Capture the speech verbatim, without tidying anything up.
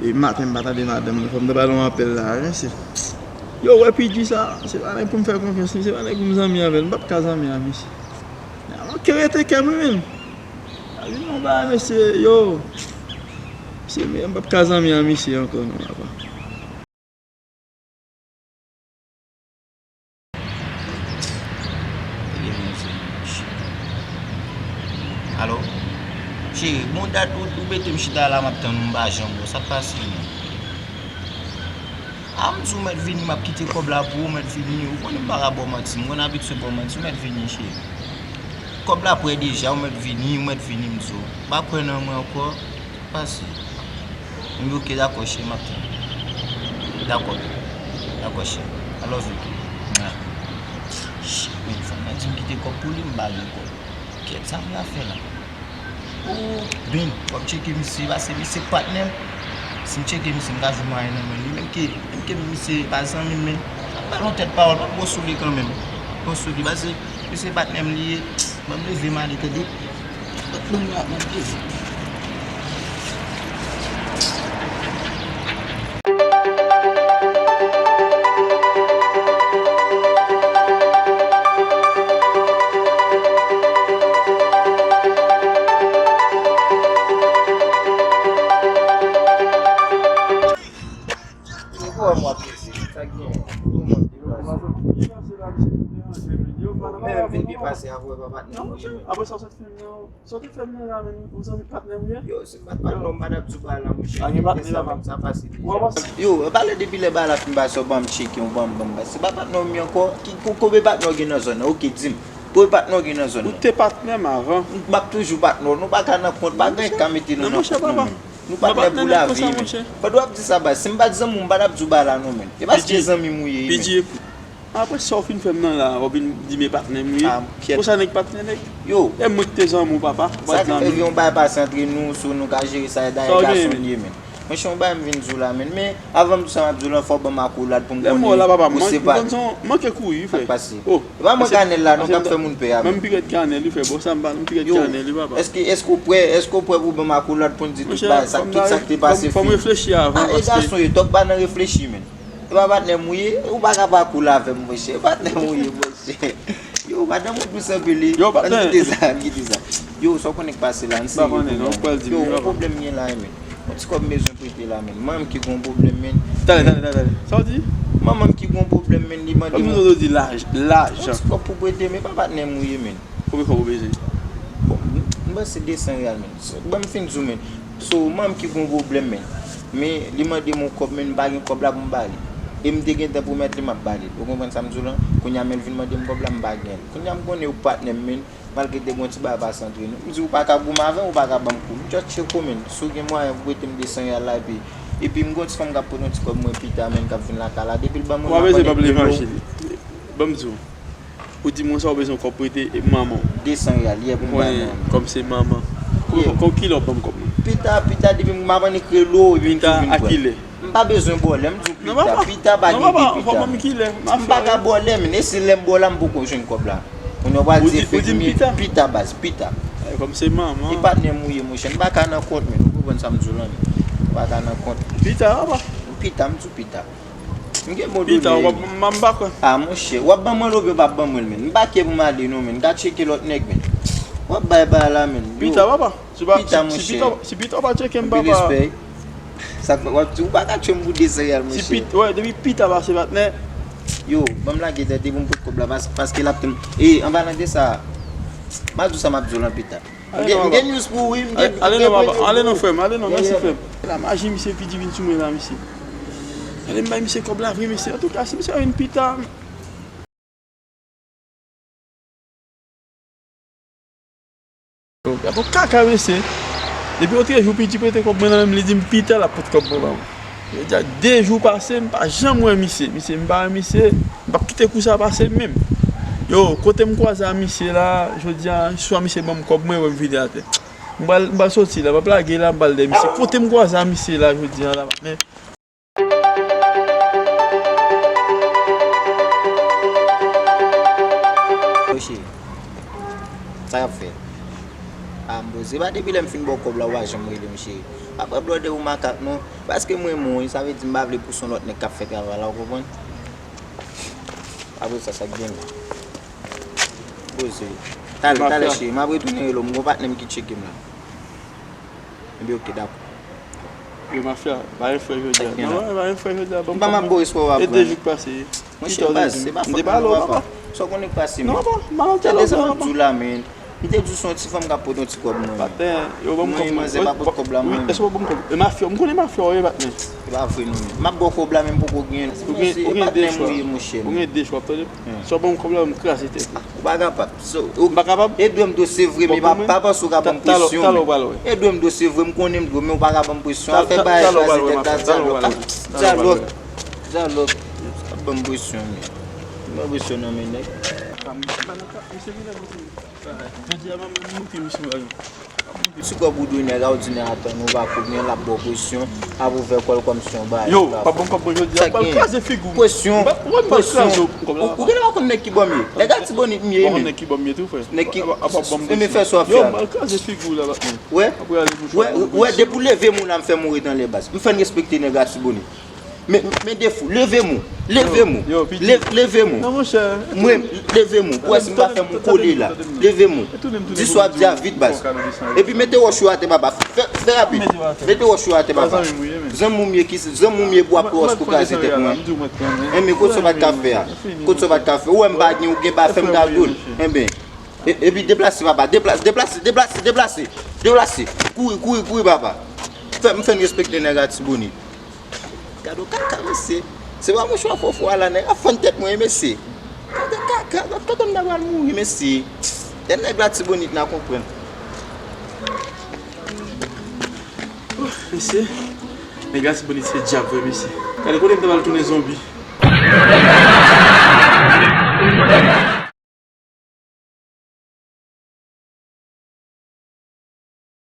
E maten m pa tande madanm nan, fò m ta ba l yon apèl la, mesye. Yo, wè P G sa, se pa nèg pou m fè konfyans, li se pa nèg pou m zanmi avè l, m p ap ka zanmi a misye. Li manke rete kè m wi menm. Sa vin yon bagay, mesye, yo. Mesye, m p ap ka zanmi a misye ankò non, papa. Alo? Cheri, bon dat ou, ou mete m chita la, m ap tann ou, m pa janm wè w. Sa k pase menm? A, m di w mèt vini, m ap kite kòb la pou ou, mèt vini. Ou konnen m pa ka ba w manti, m konn abitye ba w manti, mèt vini, cheri. Kòb la prè deja, ou mèt vini, ou mèt vini, m di w. Ou pa kwè nan mwen ankò? Pase. M di, oke, dakò, cheri, m ap tann. Dakò. Dakò, cheri. I love you too. Mwa. Shit, men, fanm nan di m kite kòb pou li, m ba li kòb. Kèt, sa m la fè la? Oh, ben, w ap tcheke misye, pase misye patnè m. Si m tcheke misye, m ka jwenn mwayen nan men li. Menm ke, menm ke misye pa zanmi m, men m ap ba l yon tèt pawòl, m ap bon sou li kanmenm. Bon sou li, pase misye patnè m li ye. Ban m leve m ale, tande. Ban m la, ban m leve. Ou wè m w ap peze, sa k genyen? Ou mande m pase. Men m vin byen pase avè w, papa, nan manje, men. Apre sa, w sot fè m nan, sot fè m nan la, men, ou zanmi patnè m ye? Yo, se pa patnè w, m pa t ap di w bagay la, monchè. Pa gen patnè la, pa. Sa pase deja. Yo, pale depi lè bagay la fin pase, w ban m tcheke, w ban m, ban m. Se pa patnè w m ye ankò. Ki, ko-, konbyen patnè w gen nan zòn nan? Oke, di m. Konbyen patnè w gen nan zòn nan? Ou te patnè m avan. M ap toujou patnè w. Nou pa ka nan kont, pa gen ka mete nou nan kont, non, men. Nou patnè pou lavi, men. Fòk w ap di sa, baz. Si m pa t zanmi w, m pa t ap di w bagay la, non, men. E pa se zanmi m ou ye, men. P G, ekout. Apre sa w fin fè m nan la, w ap vin di m e patnè m ou ye. Ah, kyèt. Konsa nèg patnè nèg. Yo. E mwen ki te zanmi w, papa. Sa ki fè yon bagay pase antre nou, sou nou ka jere sa, e dayè gason li ye, men. Monchè, yon bagay m vin di w la, men. Men, avan m di sa, m ap di w la, fò w ban m akolad pou m konnen ou se pa. Manke kouri, frè. Sa k pase? Oh. E pa mwen kanèl la, non, k ap fè moun pè a, men. Menm pirèt kanèl, li fè bon, sa m pa, menm pirèt kanèl, li papa. Èske, èske w prè, èske w prè pou ban m akolad pou n di tout bagay, sa, tout sa k te pase fini? Fò m reflechi avan, paske. Ah, e gason ye, tòg pa nan reflechi, men. E pa patnè m ou ye, ou pa ka pa cool avè m, monchè. E patnè m ou ye, monchè. Yo, madanm ou dous anpil, wi. Yo, patnè. Ann kite sa, ann kite sa. Yo, sa w konnen k pase la, ann serye kounye a. Yo, yon pwoblèm gen la, men. Yon ti kòb m bezwen prete la, men. Manman m ki gon pwoblèm, men. Talè, talè, talè, talè. Sa w di? Manman m ki gon pwoblèm, men. Li mande m. Kòm nou di laj, lajan. Yon ti kòb pou prete, men pa patnè m ou ye, men. Konbyen kòb ou bezwen? Bon, m, m panse de san reyal, men. Bon, m fin di w, men. So, manman m ki gon pwoblèm, men. Men, li mande m yon kòb, men m pa gen kòb la pou m ba li. E m te gentan pwomèt li m ap ba li l. Ou konprann sa m di w lan? Kounye a, men l vin mande m kòb la, m pa gen l. Kounye a, m konnen ou patnè m, men. Malgre te gon ti bagay pase antre nou. M di ou pa ka goumen avè m, ou pa ka ban m kou. M just tcheke w, men. Si w gen mwayen pou prete m de san reyal la, epi, epi m gon ti fanm k ap pote yon ti kòb mwen pita, men, k ap vin lakay la. Depi l ban mwen, m ap annik rele w. Ban m di w. Ou di m konsa ou bezwen kòb prete manman w. De san reyal, yè pou m bay manman m. Kòm se manman. Kòm, kòm kilè w ap ban m kòb mwen? Pita, pita, depi m ap annik rele w, epi m tou vin pran. Pita a kilè? M pa bezwen ba w lè, m di w pita. Pita pa gen pita. Non, papa, fò ban m kilè. M pa ka ba w lè, men e si lè m ba w la, m poko jwenn kòb la. Kounye a w pral di efektive, pita, baz, pita. Kòm se manman. E patnè m ou ye, monchè. M pa ka nan kont, men. Ou konprann sa m di w lan, men. M pa ka nan kont. Pita, papa. Pita, m di w pita. M gen bon done. Pita, w ap ban m, m pa kwè. Ah, monchè, w ap ban mwen l oubyen w p ap ban mwen l, men. M pa kè pou m ale, non, men. Ka tcheke lòt nèg, men. W ap bay bagay la, men. Yo. Pita, papa. Si pa, pita, si, si monchè. Pita, si pita w pa tcheke m, papa. Anpil respè. Sa k fè w ap di, ou pa ka tchwe m pou de san reyal, monchè. Si pita, wè, depi pita pase patnè. Yo, ban m lage tèt epi m pot kòb la, pas-, paske l ap tann. E, an palan de sa, m ap di w sa m ap di w lan pita. M gen, m gen news pou ou, wi, m gen, m gen bon news pou ou. Ale non, papa, ale non, frè m, ale non, mèsi, frè m. La maji misye pi di vin sou mwen la, misye. Ale m bay misye kòb la vre, mesye. Antouka, si misye vin pita. Bon kaka, mesye. Depi otrejou, P G prete kòb mwen nan men m, li di m pita l ap pot kòb mwen ba mwen. Jodi a de jou pase, m pa janm wè misye. Misye, m pa wè misye, m p ap kite kou sa pase m menm. Yo, kote m kwaze a misye la, jodi a, swa misye ban m kòb mwen, wè m vide atè. M pral, m pral soti la, m ap lage la, m pral dèyè misye. Kote m kwaze a misye la, jodi a la, patnè? Yo, cheri, sa y ap fè? A, m poze. Pa depi lè m fin ba w kòb la, ou pa janm rele m cheri. Pa pran blòdè ou makak non. Paske m renmen w, sa vle di m pa vle pou se yon lòt nèg k ap fè travay la, ou konprann? Apre sa, sa k gen la? Poze. Talè, talè cheri, m ap retounen rele w. M gon patnè m ki tcheke m la. Ebyen, oke, dakò. Yo, mafya, pa gen frè jodi a. Non, pa gen frè jodi a. M pa m ap bo espwa w ap pran. E de jou k pase. Monchè, baz, se pa fòt mwen non, papa. Sa w konnen k pase, men. Non, papa, m pa nan tèl lòt, papa. Tande sa m ap di w la, men. M te di w se yon ti fanm k ap pote yon ti kòb mwen. Paten, yo ban m kòb mwen. Mwen, manzè pa pot kòb la, mwen. Èske w ban m kòb? E mafya, m konnen mafya w ye, patnè. Se pa vre, non, men. M ap ba w kòb la, men m poko genyen l. Ou gen, ou gen de chwa. Ou gen de chwa, tande? Swa ban m kòb la, m kraze tèt ou. Ou pa kapab. So, ou pa kapab? E dwe m dwe se vre, men pa, pa panse ou ka ban m presyon, men. E dwe m dwe se vre, m konnen m dwe, men ou pa ka ban m presyon. Afè bagay kraze tèt la, dyalòg. Dyalòg. Dyalòg. Ap ban m presyon, men. Ban m presyon nan men nèg. Jodi a, m ap montre misye bagay. Ti kòb ou dwe nèg a, ou di nèg a tann ou pa konnen, l ap ba w presyon, ap ouvè kò l kòmsi yon bagay. Yo, pa bon, pa bon, jodi a, m pral kraze figi w. Presyon, presyon. Ou genlè pa konn nèg ki ban m ye. Nèg Atibonit m ye, men. Nèg ki, men fè sa w ap fè a. Wè, wè, depi w leve m ou la, m fè mouri nan lè baz. M fè n respekte nèg Atibonit. Men, men defo, leve m ou, leve m ou, leve m ou. Mwen, leve m ou, pou wè si m pa fè m ou kole la. Leve m ou. Di sa w ap di a vit, baz. Epi mete wòch yo atè, papa. Fè, fè rapid. Mete wòch yo atè, papa. Zanmi w ye ki, zanmi w ye, bwa pou wòch pou kraze tèt mwen. Enben, kot sa w pa t ka fè a? Kot sa w pa t ka fè? Ou wè m pa gen, ou gen pa fè m ka dou l. Enben, e-, epi deplase, papa. Deplase, deplase, deplase, deplase, deplase. Kouri, kouri, kouri, papa. Fè, m fè n respekte nèg Atibonit. Gade yon kaka, mesye. Se pa mouchwa fofo a la, nèg ap fann tèt mwen, mesye. Gade kaka, gade kòman m ta pral mouri, mesye. Lè nèg Latibonit nan konprann. Mesye, nèg Latibonit se dyab vre, mesye. Gade kote m ta pral tounen zonbi.